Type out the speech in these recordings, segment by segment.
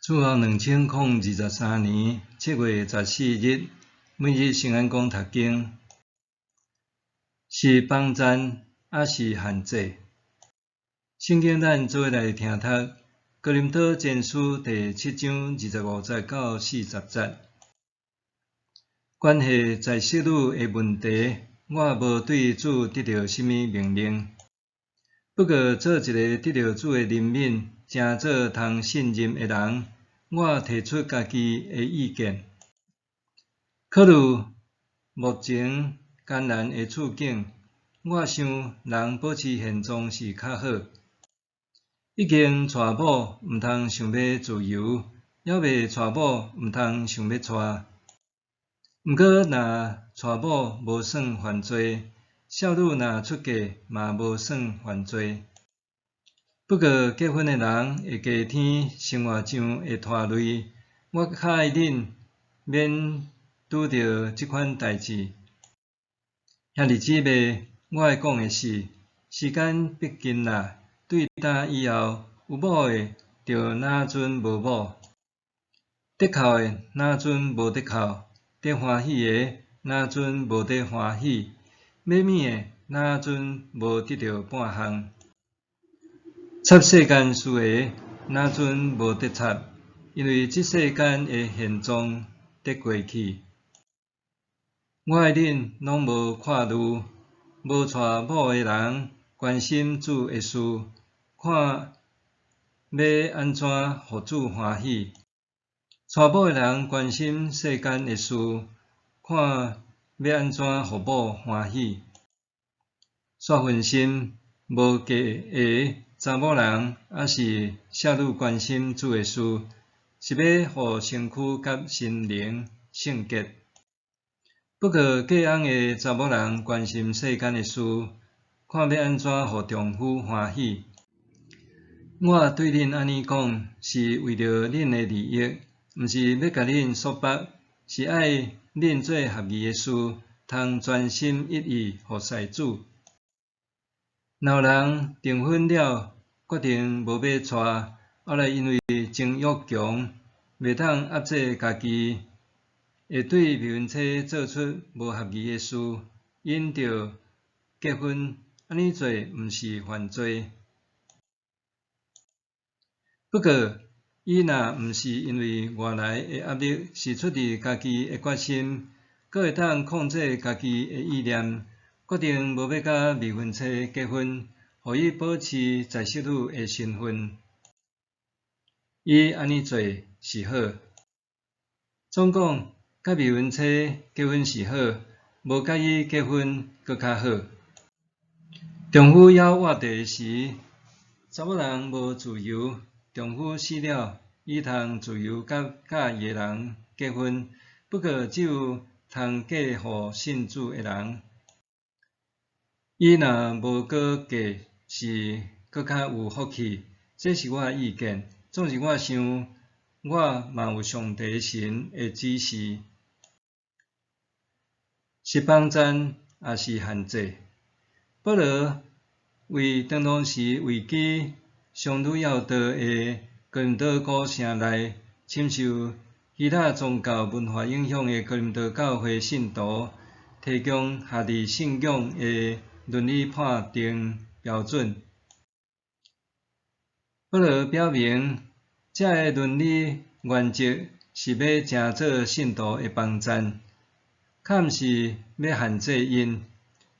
主後2023年7月14日，每日聖安講讀經，是幫贊抑是限制？聖經咱做伙來聽讀《哥林多前書》第七章25節到40節。關係在室女的問題，我無對主得著啥物命令。不過做一个得著主的憐憫，成做通信任的人，我提出家己的意見。考慮目前艱難的處境，我想人保持現狀是較好。已經娶某，毋通想欲自由；猶未娶某，毋通想欲娶。毋過若娶某無算犯罪，少女若出嫁嘛無算犯罪。不過結婚的人的家庭生活上會拖累，我較愛恁免拄著這款代誌。兄弟姊妹，我愛講的是，時間逼近啦，對今以後，有某的就若陣無某，得哭的若陣無得哭，得歡喜的若陣無得歡喜，欲物的若陣無得著半項。插世間事的若陣無得插，因為這世間的現狀得過去。我愛恁攏無看慮，無娶某的人關心主的事，看欲按怎予主歡喜；娶某的人關心世間的事，看欲按怎予某歡喜。煞分心無嫁的查某人，抑是少女關心主的事，是欲予身軀佮心靈聖潔。不過嫁翁的查某人關心世間的事，看欲按怎予丈夫歡喜。我對恁按呢講，是為著恁的利益，毋是欲共恁束縛，是愛恁做合宜的事，通專心一意服侍主。若有人訂婚了，決定無欲娶，後來因為情欲強，袂當壓制家己，會對未婚妻做出無合宜的事，𪜶就結婚，按呢做毋是犯罪。不過，伊若毋是因為外來的壓力，是出自家己的決心，閣會當控制家己的意念，決定無欲佮未婚妻結婚，予伊保持在室女的身份，伊按呢做是好。總講，佮未婚妻結婚是好，無佮伊結婚閣較好。丈夫猶活佇時，查某人無自由；丈夫死了，伊通自由佮佮意的人結婚，不過只有通嫁予信主的人。伊若無閣嫁，是閣較有福氣。這是我的意見。總是我想，我嘛有上帝神的指示。是幫贊抑是限制？保羅為當當時位居上主要道的哥林多古城內，深受希臘宗教文化影響的哥林多教會信徒，提供合理信仰的倫理判定標準。保羅表明，這个倫理原則是欲成做信徒的幫贊，較毋是欲限制𪜶。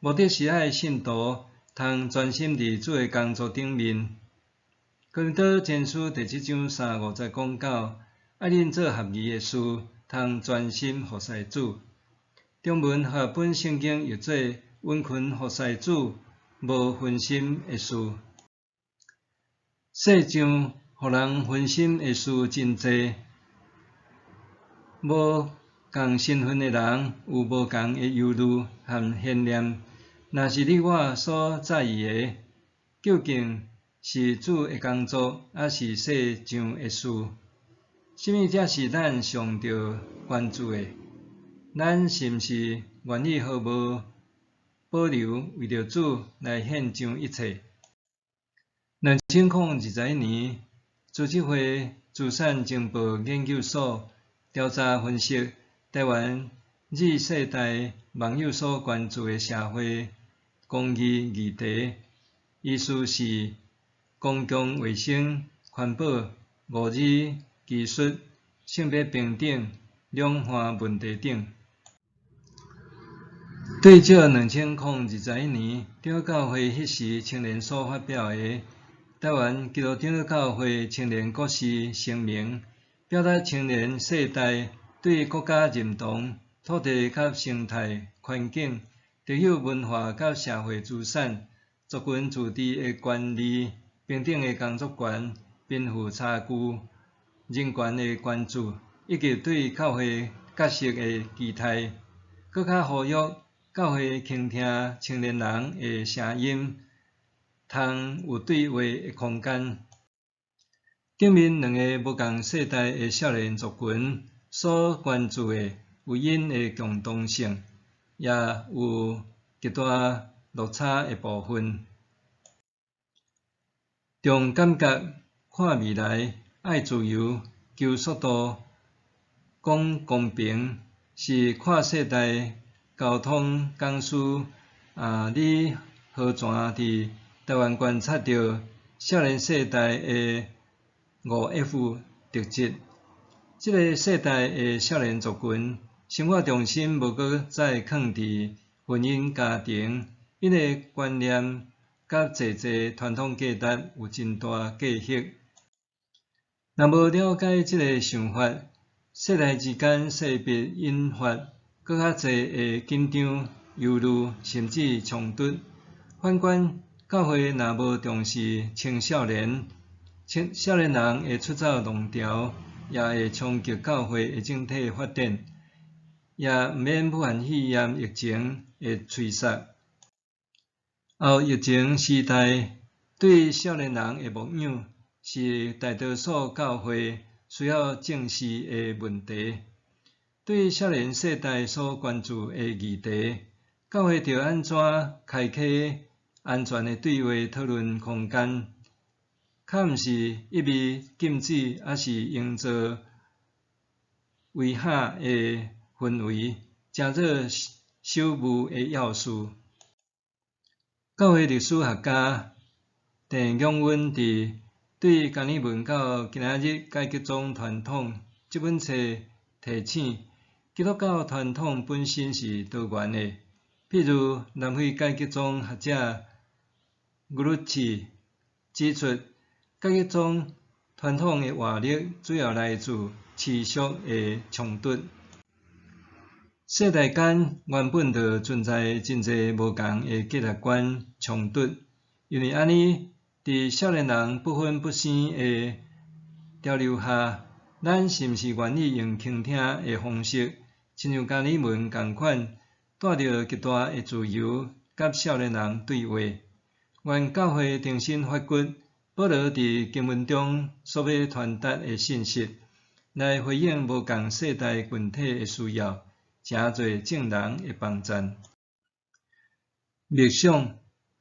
目的是愛信徒通專心佇主的工作頂面。哥林多前書第七章三五節講到，愛恁做合宜的事，通專心服侍主。中文和合本聖經譯做殷勤服侍主，無分心的事。世上予人分心的事真濟，無仝身份的人有無仝的憂慮和懸念。若是你我所在意的，究竟是主的工作，抑是世上的事？啥物才是咱上著關注的？咱是毋是願意毫無保留為著主來獻上一切？2021年，资策会资产情报研究所调查分析台湾 Z 世代网友所关注的社会公义议题，依序是公共卫生、环保、5G 技术、性别平等、两岸问题等。对照2021年长老教会彼时青年所发表的台湾基督长老教会青年国是声明，表达青年世代对国家认同、土地佮生态环境、特有文化佮社会资产、族群自治的权利、平等的工作权、贫富差距、人权的关注，以及对教会角色的期待，阁较呼吁教会倾听青年人的声音，通有对话的空间。顶面两个无仝世代的少年族群所关注的，有𪜶的共同性，也有极大落差的部分。重感觉、看未来、爱自由、求速度、讲公平，是跨世代沟通讲师李和泉伫台湾观察著少年世代的5F 特质。这个世代的少年族群，生活重心无阁再囥伫婚姻家庭，𪜶的观念佮济济传统价值有真大隔阂。若无了解这个想法，世代之间势必引发阁较济的紧张、忧虑，甚至冲突。反观教会若无重视青少年，青少年人会出走浪潮，也会冲击教会的整体发展，也毋免武汉肺炎疫情的吹杀。后疫情时代，对少年人的牧养是大多数教会需要正视的问题。对少年世代所关注的议题，教会著按怎开启安全的对话讨论空间，较毋是一味禁止，抑是营造危险的氛围，成做首务的要事。教会历史学家郑永温伫《对加尔文到今仔日改革宗传统》这本册提醒，基督教传统本身是多元的。譬如南非改革宗学者古鲁奇指出，改革宗传统的活力主要来自持续的冲突。世代间原本就存在真济无仝的价值观冲突，因为按呢，伫少年人不婚不生的潮流下，咱是毋是愿意用倾听的方式，亲像加尔文仝款，带著极大的自由，佮少年人对话？愿教会重新发掘保罗伫经文中所欲传达的信息，来回应无仝世代群体的需要，成做众人的帮赞。默想，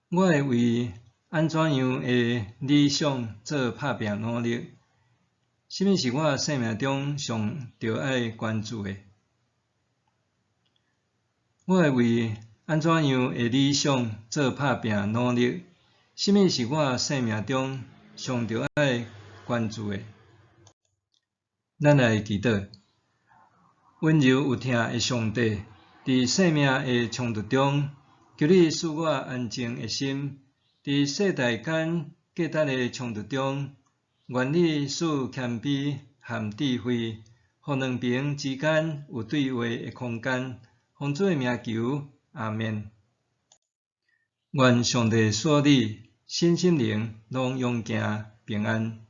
我会为按怎样的理想做拍拚努力？啥物是我生命中上著爱关注的？我会为按怎样的理想做拍拚努力？啥物是我生命中上著爱关注的？咱来祈祷。温柔有疼的上帝，伫生命的冲突中，求你赐我安静的心；伫世代间价值的冲突中，愿你赐谦卑和智慧，予两边之间有对话的空间。奉主的名求，阿免。愿上帝赐你身心灵拢勇健平安。